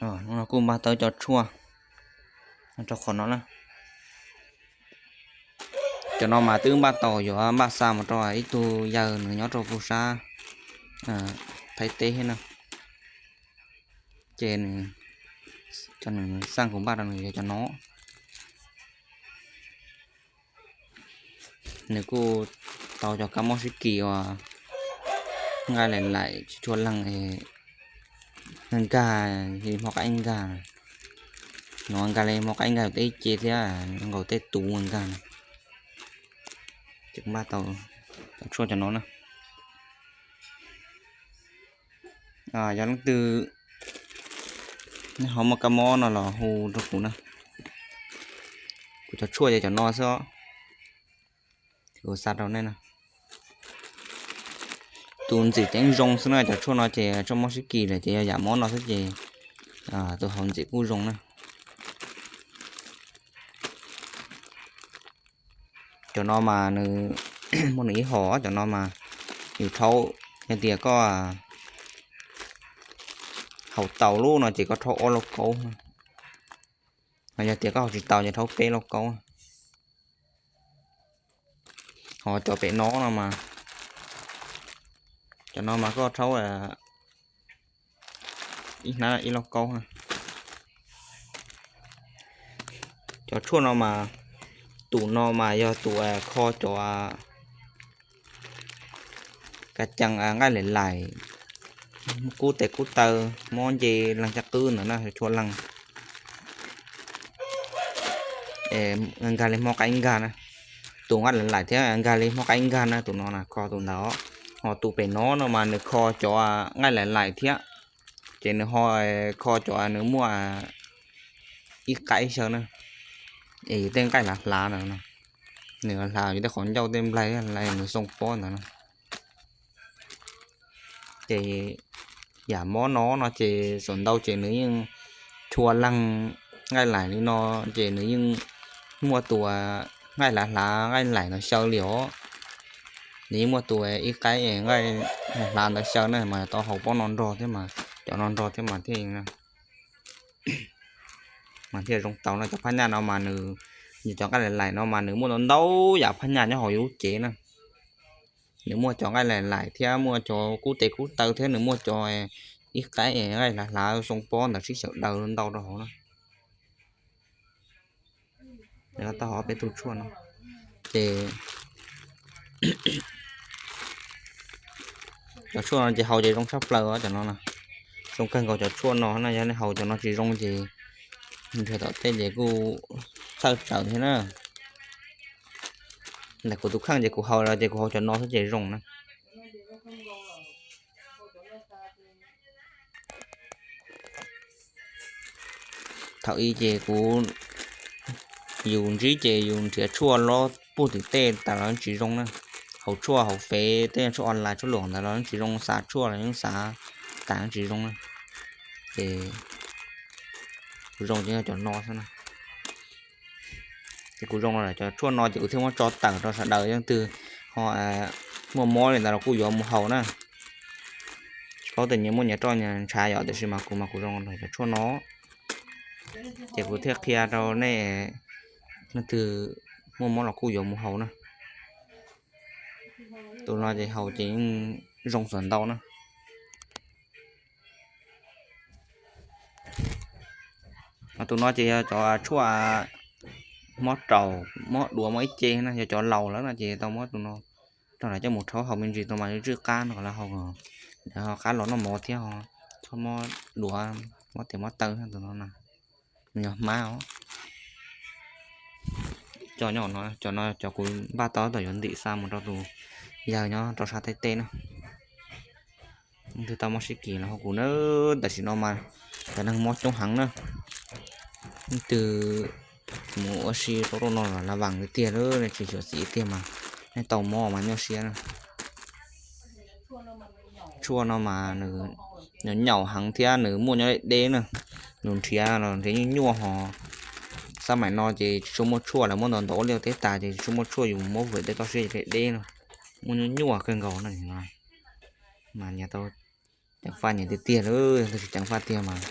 Hnub no kuj npaj tau cov tshuaj rau qhov no na. Cov no mas twb npaj tau yuav npaj xa mus rau ib tug yawg nws nyob rau puag sab Thaib teb thiab na. Ces nws, cov nws xaj kuv npaj rau nws yog cov no. Nws kuj tau cov kab mob sib kis uas nqaij laim laim tsis tshua leeg, nkag li hmo qaib nkag, no nkag li hmo qaib nkag teb ce thiab nkaus tej tus nkag. Ces kuv npaj tau cov tshuaj cov no na. Yog leej twg nej ho muaj kab mob no los hu rau kuv na. Kuv cov tshuaj yog cov no xwb os. Kuv xa rau nej na. Tus ntxim ceeb zoo xwb na, cov tshuaj no ces tshuaj mob sib kis lawm ces yog yam mob no xwb ces tus haus ntxim kuj zoo na. Cov no mas nws muaj nws ib hom, cov no mas yus rhaub, yog tias koj haus tau lub no ces koj rhaub ob lauj kaub, yog tias koj haus tsis tau ces rhaub peb lauj kaub. Ho cov pem no no mas, cov no mas koj rhaub ib hnab ib lauj kaub. Cov tshuaj no mas, tus no mas yog tus kho cov ka cees nqaij laim laim, kub tes kub taw, mob nce leeg caj qwb ntawd na, tshua leeg nkag li hmo qaib nkag na. Tus nqaij laim laim thiab nkag li hmo qaib nkag na, tus no na kho tus ntawd. Ho tus pem no no mas nws kho cov nqaij laim laim thiab, ces nws ho kho cov nws muaj ib qaib xyaw na, es yus tej nqaij hlav hlav ntawd no, nws hlav yus tej qhov ncauj tej nplaig hlav nws xoo pob ntawd no. Ces yam mob no no ces xam ntau ces nws yeej tshua leeg nqaij laim li no, ces nws yeej muaj tus nqaij hlav hlav nqaij laim ntawd xyaw li os. Nws yeej muaj tus ib qaib nqaij hlav ntawd xyaw na, mas tau haus pob no nrog thiab mas, cov no nrog thiab mas thiaj mas thiaj zoo tau no. Cov phaj nyaj no mas nws, cov nqaij laim laim no mas nws muaj ntau ntau yam phaj nyaj nyob hauv yus lub cev na. Nws muaj cov nqaij laim laim thiab muaj cov kub tes kub taw thiab nws muaj cov ib qaib nqaij hlav hlav xoo pob ntawd sib xyaw daws ntau rau hauv na. Tau hauv peb tug tshuaj no ces cov tshuaj no ces haus ces zoo tshaj plaws cov no na. Zoo kawg nkaus cov tshuaj no na, yog nej haus cov no tsis zoo ces nrhiav tom tej ces kuj txhawj tsawv thiab na. Ntawm kuv tus kheej ces kuv haus los ces kuv haus cov no xwb ces zoo na. Thaum ub ces kuv, yus ntsib ces yus nrhiav tshuaj los puag tim tej tas los tsis zoo na. Haus tshuaj haus fev tej tshuaj online tshuaj luam ntawd los tsis zoo, xav tshuaj los yeej xav tas tsis zoo na. Ces kuv zoo ces yog cov no xwb na. Ces kuv zoo los cov tshuaj no ces kuv thiaj muab tso tawm rau sawv daws, leej twg ho muaj mob li ntawd los kuj yuav mus haus na. Tsis paub tias nyias muaj nyias roj nyias ntshav yom, tiam sis mas kuv mas kuv zoo los cov tshuaj no. Ces kuv thiaj qhia rau nej, leej twg muaj mob los kuj yuav mus haus na. Tus no ces haus ces yeej zoo xam ntau na. Tus no ces yog cov tshuaj mob raum, mob duav, mob ib ce na, yog cov laus lawm no ces tau muab tus no rau lawv coj mus rhaub haus me ntsis tus mas tsw qab no kom lawv haus, lawv ho qab los noj mov thiab ho txhob mob duav, mob tes mob taw tus no na. Nws yog hmab os. Cov no, cov no cov kuv npaj tau tom yuav ntim xa mus rau tus yawg nyob rau sab Thaib teb na. Leej twg tau mob sib kis los hu kuv na, tam sim no mas cov neeg mob coob heev na. Leej twg mus ua si rau rau no los la vam tiag tiag, nej tsis xyuam xim tiag mas nej tau mob mas nyuaj siab na. Tshuaj no mas nws nyaum heev thiab nws muaj nyob deb deb na. Nws nrhiav los nrhiav nyuaj nyuaj ho. Xab maim no ces tsis tshua muaj tshuaj, lawv muab ntau ntau ua liaj teb tas ces tsis tshua muaj tshuaj, yus muab vwm tej toj siab deb deb no. Muaj nyuaj nyuaj kawg nkaus na. Mas nyias tau ceev faj nyias tiag tiag, yog leej twg tsis ceev faj tiag mas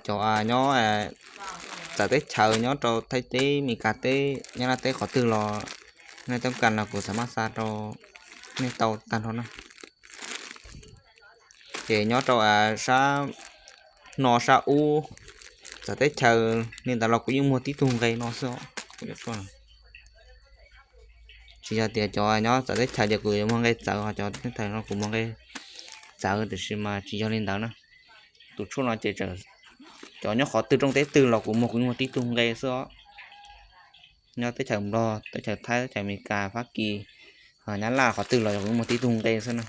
Cov nyob txawv teb chaws nyob rau Thaib teb, Mes Kas teb, Nyab Laj teb qhov twg los nej toob kas no kuv xav maj xa rau nej tau tag nrho na. Ces nyob rau sab no sab ub, txawv teb chaws li ntawd los kuv yeej muag tib tug nqe no xwb os. Tsis yog tias cov nyob txawv teb chaws ces kuv yuav muag nqe txawv, ho cov teb chaws no kuv muag nqe txawv, tiam sis mas tsis yog li ntawd na. Tus tshuaj no ces cov nyob qhov twg rooj teb twg los kuv muag kuv yeej muag tib tug nqe xwb os. Nyob teb chaws Nplog, teb chaws Thaib, teb chaws Amelikas, Fab Kis, Nyab Laj qhov twg los kuv yeej muag tib tug nqe xwb na.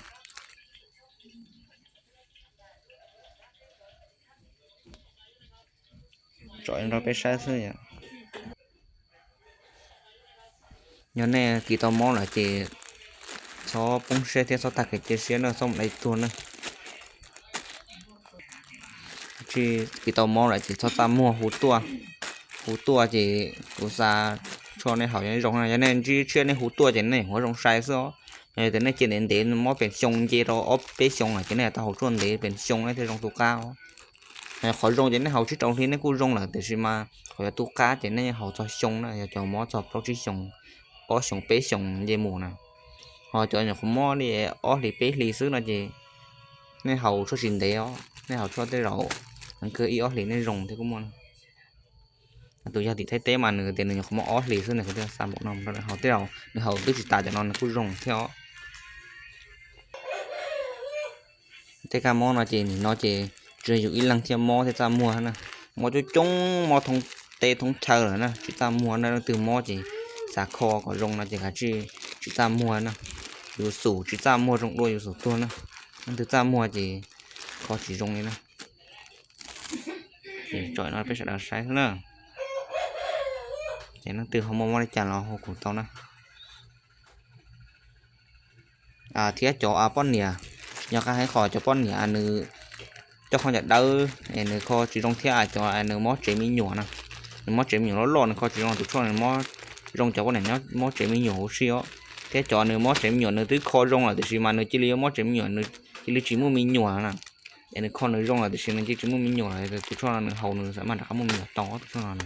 Tsom rau peb saib xwb. Yog nej kis tau mob lawm ces txhob poob siab thiab txhob tag kev cia siab na, txhob mus dai tuag na. Kis tau mob lawm ces txhob txaj muag, hu tuaj, hu tuaj ces kuv xa tshuaj nej haus zoo na. Yog nej ntsib tshiab nej hu tuaj ces nej yuav zoo sai xwb os. Yog tias nej cia ntev ntev mob pes xyoo nce rau ob peb xyoo lawm ces nej tau haus tshuaj ntev pes xyoo nej thiaj zoo tu qab os. Qhov zoo ces nej haus tsib rau hli nej kuj zoo lawm, tiam sis mas qhov yuav tu qab ces nej haus txog xyoo na, yog cov mob txog plaub tsib xyoos, ob xyoos peb xyoos nce mus na. Ho cov nyuam qhuav mob li ob hlis peb hlis xwb no ces nej haus tshuaj tsis ntev os, nej haus tshuaj tej zaum kawg ib ob hlis nej zoo thiab kuj muaj. Tus yog tim Thaib teb mas nws tias nws nyuam qhuav mob ob hlis xwb nws thiaj xa npaum no rau nws haus, tej zaum nws haus twb tsis tas cov no nws kuj zoo thiab os. Tej kab mob no ces nim no ces tsuas yus ib leeg thiaj mob thiab txaj muag na. Mob coob coob, mob thoob teb thoob chaw lawm na, tsis txaj muag na. Leej twg mob ces xav kho kom zoo no ces kav tsij tsis txaj muag na. Yus xum tsis txaj muag zoo dua yus xum tuag na. Leej twg txaj muag ces kho tsis zoo li na. Ces tsom no peb sawv daws saib xwb na. Ces leej twg ho muaj mob li cas los hu kuv tau na. Thiab cov poj niam, tsis nco qab hais qhov cov poj niam nws coj khaub ncaws dawb es nws kho tsis zoo thiab cov nws mob tsev me nyuam na. Nws mob tsev me nyuam loj loj nws kho tsis zoo, tus tshuaj nws mob zoo cov poj niam nyob mob tsev me nyuam huv si os. Thiab cov nws mob tsev me nyuam nws twb kho zoo lawm tiam sis mas nws cia li yuav mob tsev me nyuam, nws cia li tsis muaj me nyuam na. Es nws kho nws zoo lawm tiam sis nws cia li tsis muaj me nyuam lawm, tus tshuaj no nws haus nws xam maj rov qab muaj me nyuam tau tus tshuaj no.